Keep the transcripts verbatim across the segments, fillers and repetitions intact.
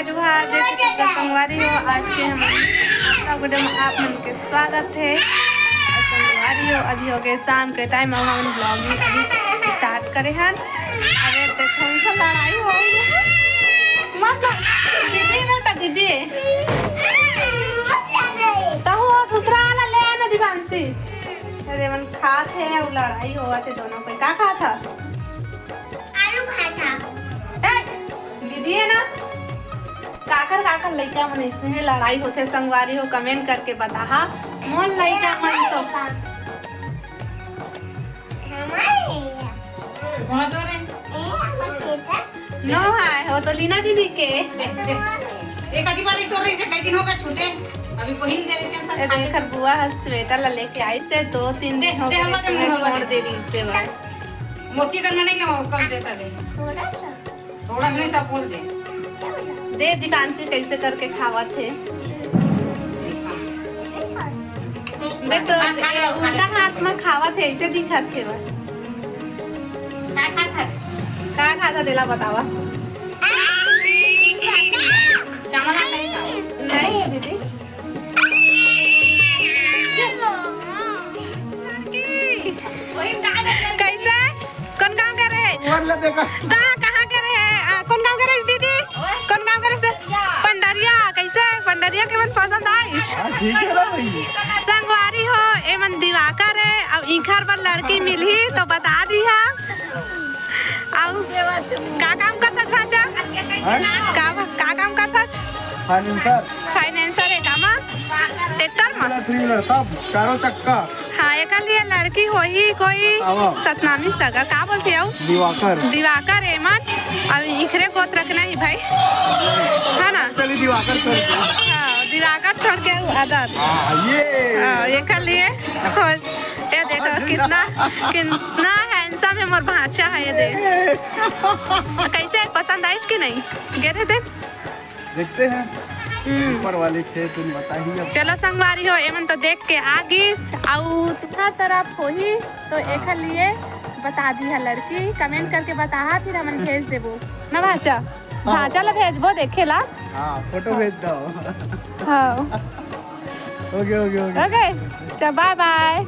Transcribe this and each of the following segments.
जोहार, जय श्री कृष्ण संगवारी हो। आज के हम आपका वीडियो में आप मन के स्वागत है। और संगवारी हो, अभी हो गए शाम के टाइम, अब हम ब्लॉगिंग अभी स्टार्ट करे हन। अरे देखो, इनका लड़ाई हो गई है। मत ना, दीदी बेटा, दीदी। तो वो दूसरा वाला ले आना दिवांशी। अरे मन खात है, वो लड़ाई होवत है दोनों पे। का खात है? आलू खात है। ए, दीदी है ना, काकर काकर लइका मन इसने लड़ाई होथे संगवारी हो, कमेंट करके बताहा। मोर लइका मन तो नो है, वो तो लीना दीदी के। एक आधी बार तो रही से कई दिन होगा छूटे, अभी पहिन दे रहे थे। ए, देख, बुआ ह स्वेटर ला लेके आई से दो तीन दिन हो गए, छोड़ दे रही से भाई। मोती करना नहीं लो, कम देता दे। थोड़ा सा। थोड़ा सा नहीं, सब बोल दे। दे दीपांशी कैसे करके खावत है। देख तो, उल्टा हाथ में खावत है, ऐसे दिखत है बस। का खात है? का खात है, देला बतावा। चावल नहीं खाओ। नहीं दीदी। कैसे? कौन गांव के रहे? दा, कहाँ के रहे? आ, कौन गांव के रहे दीदी? कौन गांव के रहे से? पंडरिया। कैसे? पंडरिया के मन पसंद आइस? हाँ, ठीक है ना भाई। संगवारी हो, ए मन दिवाकर है। अब इखर बर लड़की मिलही तो बता दिहा। अब का काम करथस भांचा? हाँ? का, का काम करथस? फाइनेंसर। फाइनेंसर है का मा? ट्रैक्टर मा? टू व्हीलर, थ्री व्हीलर, सब चारों चक्का। हाँ, एकर लिए लड़की होही कोई आवा। सतनामी सगा, का बोलथे अउ? दिवाकर। दिवाकर एमन, अब इखरे गोत्र के नहीं भाई, है ना? चली दिवाकर छोड़ के। हाँ, दिवाकर छोड़ के अउ अदर। हाँ, ये। हाँ, एकर लिए खोज। ये देखो कितना, कितना हैंडसम है मोर भांचा है, ये दे। कैसे, पसंद आइस कि नहीं? गे रहे दे। देखते हैं। हम्म। ऊपर वाली खेत में बताइए अब। चलो संगवारी हो, एमन तो देख के आ गिस, अउ दूसरा तरफ होही तो हाँ। एखर लिए बता दिहा लड़की, कमेंट करके बताहा, फिर हमन भेज देबो ना भांचा। हाँ। भांचा ला भेजबो देखे ला। हाँ, फोटो भेज दो। हाँ। ओके, ओके, ओके। ओके, चल, बाय बाय।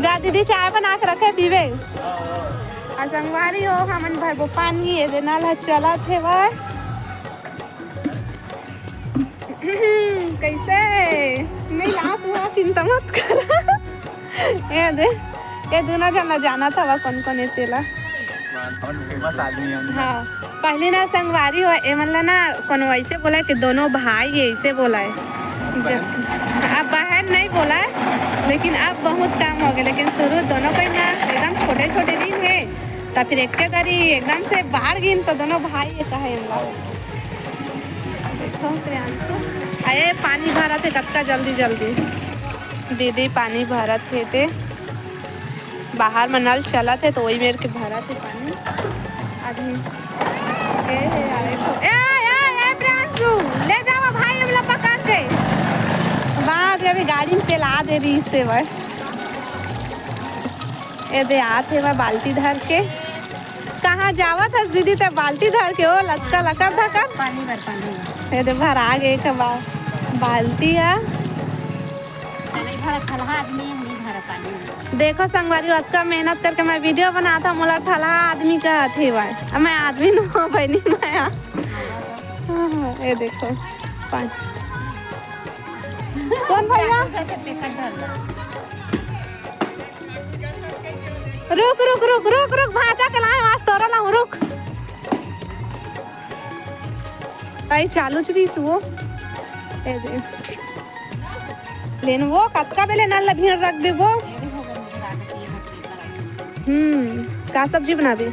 जा दीदी, चाय बना के रखे, पीबे। आ संगवारी हो, हमन भरबो पानी, ये दे नल ह चलत हेवय। कैसे? नहीं ला, तू चिंता मत कर। ये दे, ये दोनों जन ला जानत हवा, कौन कौन है तेला। बहुत फेमस आदमी है। हाँ, पहली ना संगवारी हो, एमन ला ना कोनो ऐसे बोला कि दोनों भाई है, ऐसे बोला है। जब, अब बहन नहीं बोला है, लेकिन अब बहुत काम हो गया। लेकिन शुरू दोनों को ना एकदम छोटे छोटे दिन है, तब फिर एक दरी एकदम से बाढ़ गिन तो दोनों भाई ये कहे एमला। देखो प्रियांशु, अरे पानी भरत है कतका जल्दी जल्दी। दीदी पानी भरत हे ते। बाहर में नल चलत हे, तो वही मेर के भरत हे पानी। आदमी, ए, ए, ए, ए, ए, प्रियांशु, ले जावा भाई, हमला पकड़ के। बाप रे, अभी गाड़ी में पेला दे रही से भाई। ए दे, आत हे भाई बाल्टी धर के। कहाँ जावत हस दीदी, ते बाल्टी धर के, ओ लचका लकर धकर। पानी भर, पानी भर। ए दे, भरा गे एक बा-, बाल्टी है। नहीं भरा, ठलहा आदमी है, नहीं भरा पानी। देखो संगवारी, अतका मेहनत करके मैं वीडियो बनात हूँ, मोला ठलहा आदमी कहत हे भाई। अब मैं आदमी न हो बहनी, मैं आ। हाँ, हाँ, ये देखो, पानी। कौन भैया? रुक, रुक, रुक, रुक, रुक, भांचा के लाए, आज तोरा ला हूँ, रुक। ताई चालू च रहीस वो। ए दे। लेन वो कतका बेले नल ला भीड़ रख दे वो। हम्म, का सब्जी बनाबे?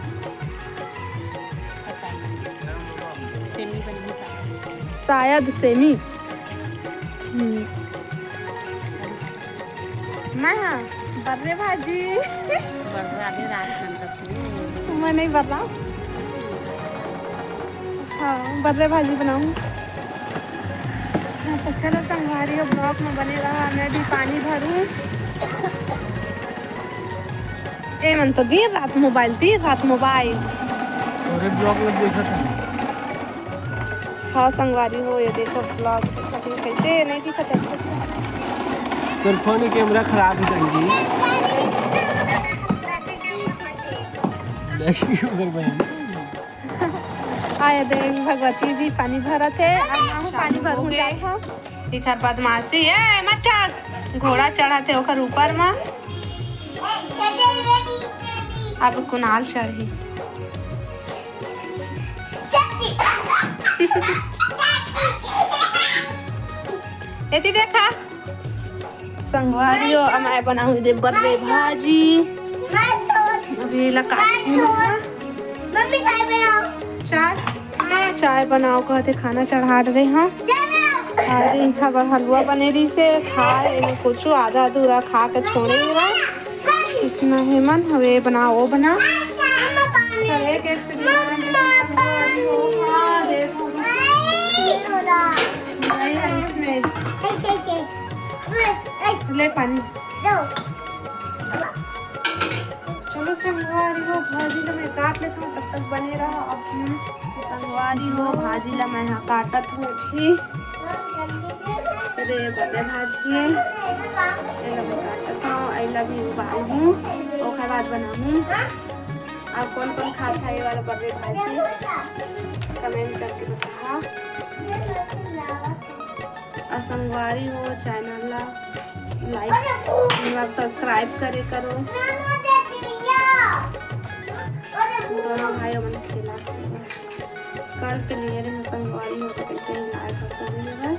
शायद सेमी। हम्म। मैं हाँ, बर्रे भाजी। बर्रा भी रात खान तक नहीं। मैं नहीं बर्रा। हाँ, बर्रे भाजी बनाऊँ। हाँ, तो चलो संगवारी हो, ब्लॉग में बने रहा, मैं भी पानी भरूँ। ए मन तो दिन रात मोबाइल, दिन रात मोबाइल। अरे ब्लॉग लग देखा था। हाँ संगवारी हो, ये देखो vlog देखो, कैसे नहीं दिखत है अच्छा से। तोर फोन के कैमरा खराब है संगी। देखिए ऊपर बहन। आए देख भगवती भी पानी भरत है, अब मैं पानी भरहूँ जात हूँ। एकर बदमाशी है, मत चढ़। घोड़ा चढ़त है ओकर ऊपर मा। अब कुणाल चढ़ी। एती देखा। संगवारी हो, अब मैं बनाहूँ दे बर्रे भाजी। अभी ये ला काट दूँ। मम्मी चाय बनाओ। चाय? हाँ, चाय बनाओ कहते खाना चढ़ा रहे हैं। चाय बनाओ। और दिन खबर हलवा बने रही से खाए, एमे कुछ आधा अधूरा खा के छोड़े ही रहा। इसमें हेमन हवे बना, वो बना। मम्मा पानी। अरे, कैसे बना? मम्मा पानी। हाँ, देखो। नहीं, नहीं, इसमें। एक, एक, एक। ले पानी। दो। चलो संगवारी हो, भाजी ला मैं काट लेता हूँ, तब तक बने रहा। अब हम संगवारी हो, भाजी ला मैं यहाँ काटत हूँ अभी। अरे, बड़े भाजी है, एला मैं काटत हूँ, एला भी उबालहूँ, ओकर बाद बनाहूँ। आप कौन कौन खात है ये वाला बड़े भाजी, कमेंट करके बताओ। और संगवारी हो, चैनल ला लाइक, मतलब सब्सक्राइब करे करो। दोनों भाई मन खेला कर के लिए रहे संगवारी हो, तो कैसे ही लाए फसोली है।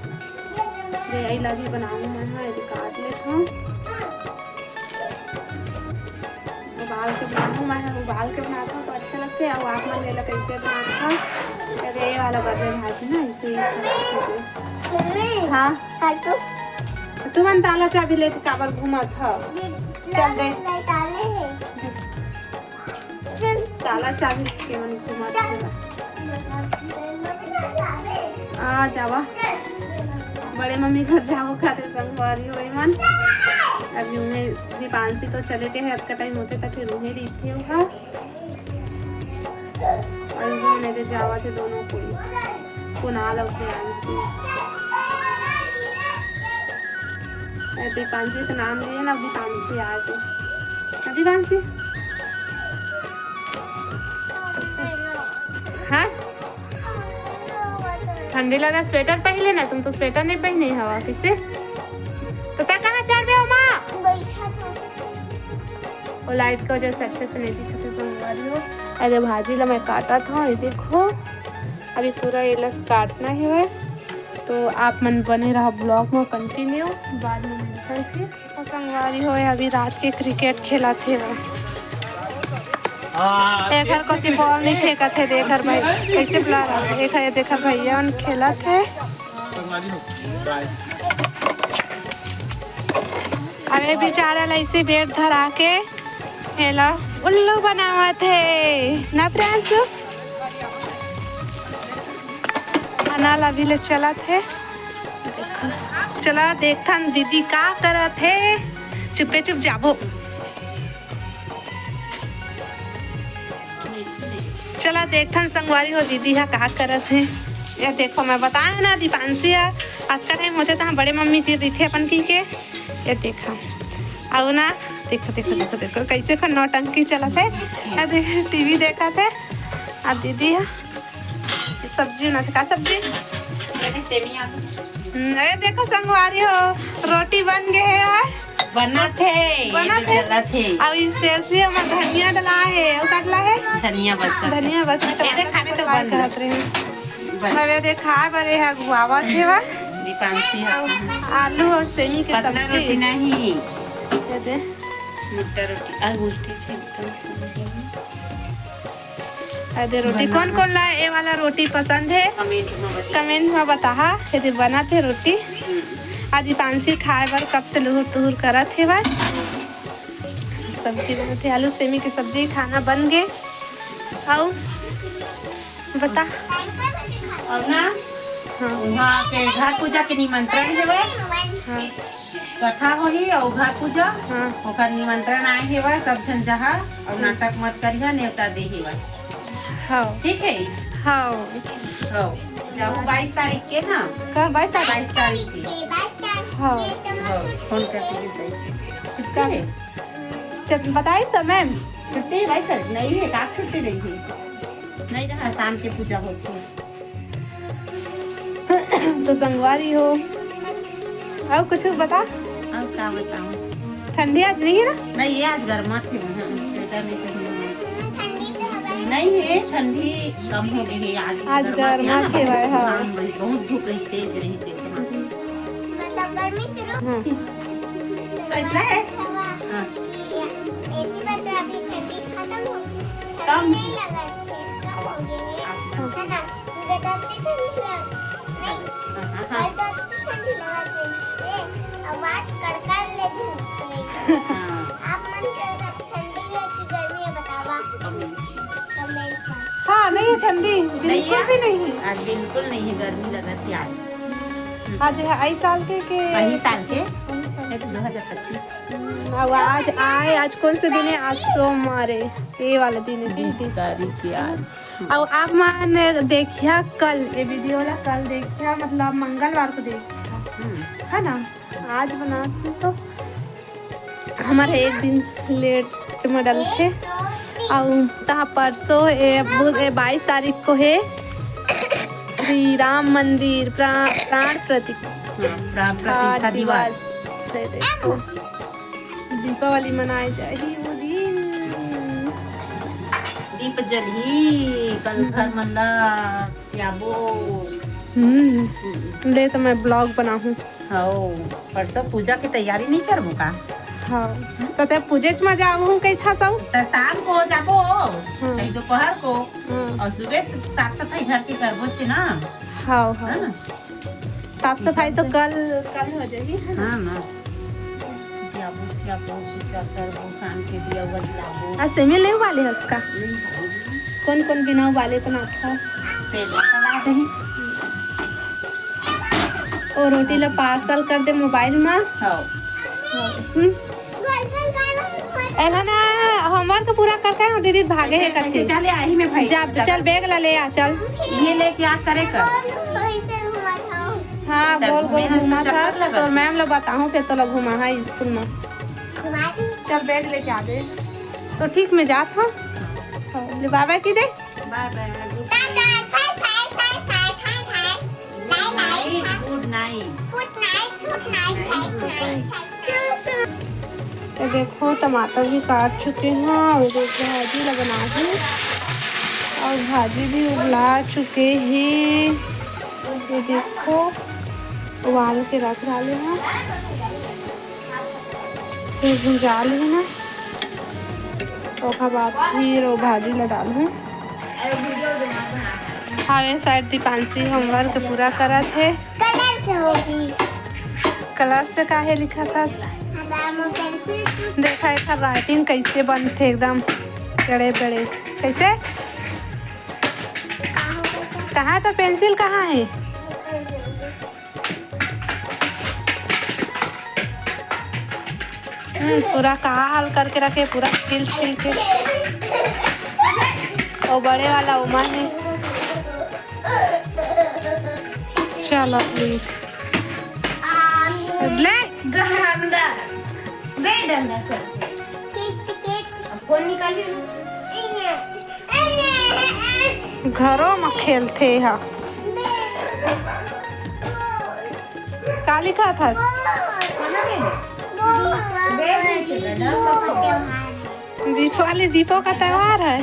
दे आई ला भी बनाऊँ मैं, हाँ, ये काट लेता हूँ। उबाल के बनाहूँ मैं, उबाल के बनाता हूँ तो अच्छा लगता है। अब आप मन एला कैसे बनाता है, अरे ये वाला बर्रे भाजी ना, इसे इस तरह से दे। मम्मी, हाँ। हाँ तो? तू मन ताला चाबी लेके काबर घूमत ह? ये चल दे। ताले हैं। ताला चाबी के मन घुमा देला। आ जावा, बड़े मम्मी घर जाओ खाते संगवारी हो मन। अभी उन्हें दीपांशी तो चले गए हैं, अतका टाइम होते तक फिर उन्हें रही थे वहाँ। और ये मेरे जावा थे दोनों कोई, कुणाल और प्रियांशी। अरे दीपांशी का नाम लिए ना, दीपांशी आ गई। हाँ, दीपांशी। हाँ? ठंडी लगा, स्वेटर पहन लेना। तुम तो स्वेटर नहीं पहने हवा, किसे? तो तै कहाँ चढ़ गए हो, माँ? वो लाइट का वजह से अच्छे से नहीं दिखत है संगवारी हो। अरे भाजी ला मैं काटत हूँ, ये देखो, अभी पूरा ये लस काटना है, तो आप मन बने रहा vlog में continue, बाद में मिलते हैं फिर। तो संगवारी हो, अभी रात के क्रिकेट खेलत हे। एकर कोती बॉल नहीं फेंकत हे, देख एकर भाई कैसे बुला रहा है। देख, ये देख एकर भैया मन खेलत हे। अबे बेचारा ला ऐसे बेड धरा के एला उल्लू बनावत हे ना प्रियांशु। खाना ला भी ले चलत हे। चला देखथन दीदी का करत हे। चुपे चुप जाबो। चला देखथन संगवारी हो दीदी हा का करत हे। ये देखो मैं बताए ना दीपांशी हा अतका टाइम होते तहाँ बड़े मम्मी जी रहिथे अपन की के। ये देखा। अउ ना देखो, देखो, देखो, देखो कैसे खन नौटंकी चलत हे। ये देख टीवी देखत हे। अब दीदी हा सब्जी बनाथे। का सब्जी? हम्म, अरे देखो संगवारी हो, रोटी बन गे हे। बनत हे, बनत हे। जलत हे। अब specially हमर धनिया डला हे, अउ का डला हे? धनिया बस। धनिया बस। ये देख, खाबे तो बन। कहत रहे। बन। अबे देख, खाए बर ये ह गुआवत हे बा। दीपांशी ह। आलू अउ सेमी के पतला सब्जी। रोटी नहीं। ये दे। मोटा रोटी, आज उल्टी छे एकदम। अरे रोटी कौन कौन ला ये वाला रोटी पसंद हे? Comment में बताओ। Comment में बताहा। ये दे बनत हे रोटी। हम्म। आज दीपांशी खाए बर कब से लुहुर तुहुर करत हे बा। सब्जी बनत हे, आलू सेमी के सब्जी, खाना बन गे। अउ बता। अउ ना, हाँ। वहाँ के घर पूजा के निमंत्रण हे बा। हाँ। कथा होही अउ घर पूजा, हाँ। ओकर निमंत्रण आए हे बा, सब झन जहा अउ हम्म। नाटक मत करिहा, नेवता दे हे बा। हाँ। ठीक हे? हाँ। हाँ। जाओ, बाईस तारीख के ना। कब? बाईस तारीख? बाईस तारीख के। हाँ। हाँ, फोन करके बताइए। छुट्टी है? चल, बताइस तो मैम। छुट्टी है बाईस तारीख? नहीं है, का छुट्टी नहीं है? नहीं रहा, शाम के पूजा होती है। तो संगवारी हो, अउ कुछ बता। अउ का बताऊं? ठंडी आज नहीं है ना? नहीं, ये आज गर्मा थे, हाँ, स्वेटर नहीं पहने हैं। नहीं है, ठंडी कम हो गई है आज। आज गर्मा थे भाई, हाँ। हाँ भाई, बहुत धूप रही, तेज रही से। मतलब गर्मी शुरू। हाँ। कैसा है? हाँ। एक ही बात है, अभी ठंडी खत्म हो गई। कम। ठंडी नहीं लगा, कम हो गई है। हाँ। है ना? सुबह तो इतनी ठंडी लग-, नहीं। हाँ, हाँ, हाँ। कल तो इतनी ठंडी लगा थी। ए, अब आज कड़कड़ ले धूप रही। हाँ। आप मन के तरफ ठंडी है कि गर्मी है, बतावा। Comment। Comment पर। हाँ, नहीं है ठंडी, बिल्कुल नहीं है। भी नहीं। आज बिल्कुल नहीं है, गर्मी लगा थी आज। आज है, आई साल के, के? आई साल के? आई साल। ये तो दो हज़ार पच्चीस। अब आज आए, आज कौन से दिन है? आज सोमवार है, ये वाला दिन है, बीस बीस तारीख के आज। अब आप मन देखिया कल, ये वीडियो ला कल देखिया, मतलब मंगलवार को देखिया, हम्म। है ना? आज बनाती तो हमारे एक दिन लेट में डलथे। अउ तहाँ परसों, ए, बुध, ए, बाईस तारीख को है श्री राम मंदिर प्रा-, प्राण प्रतिष्ठा हाँ, प्राण प्रतिष्ठा दिवस। दिवस। ये देखो, दीपावली मनाए जाही वो दिन। दीप जलही, कल घर मन ला जाबो। हम्म, ले तो मैं vlog बनाहूँ। हव, परसों पूजा के तैयारी नहीं करबो का? हाँ, तो ते पूजे च मजा आवहूँ कही था सब। तो शाम को जाबो, हाँ। कहीं दोपहर को, हाँ। और सुबह साफ सफाई घर के करबो च ना। हाँ, हाँ। है ना? साफ सफाई तो कल, कल हो जाही, है ना? हाँ ना। जाबो, जाबो, पूजा करबो, शाम के दिया उआ जलाबो। आ, सेमी ले वाले हस का? नहीं। कौन कौन बिना उबाले बनात हव? पहले बना दही। ओ रोटी ला parcel कर दे mobile मा। हाँ। हम्म। एला ना homework पूरा करके हम दीदी भागे हे कैसे, कच्ची। कैसे चले आही में भाई? जा, चल bag ला ले आ, चल। ये लेके आ करे कर। हाँ, चल, गोल गोल घूमे हस तो घूमा था, चक्कर लगा। तो मैम ला बताहूँ, फिर तो ला घुमा है स्कूल में। चल bag लेके आ दे। तो ठीक में जात हव। हाँ, ले bye bye की दे। Bye bye, good night। Bye bye, bye bye, bye bye, bye bye। Good night, good night। Good night, good night, good night। ये देखो, टमाटर भी काट चुके हैं और ये भाजी ला बनाहूँ। और भाजी भी उबला चुके हैं। ये देखो, उबाल के रख डाले हैं। फिर भुंजा ली ना, ओकर बाद फिर वो भाजी ला डालहूँ। हाँ, ये side दीपांशी homework पूरा करत हे। Colour से होगी। Colour से काहे लिखत हस? हाँ, मैम, वो pencil से। देखा, एकर writing कैसे बनथे, एकदम बड़े बड़े। कैसे? कहाँ तो pencil कहाँ है? हम्म, पूरा कहा हाल करके रखे, पूरा छील छील के। ओ बड़े वाला उमा है। चलो ठीक। ले। गहंदा। बेड अंदर कर। कित, कित। अब कौन निकाली? घरो म खेलथे हा। का लिखत हस? दीपावली, दीपो का त्योहार है।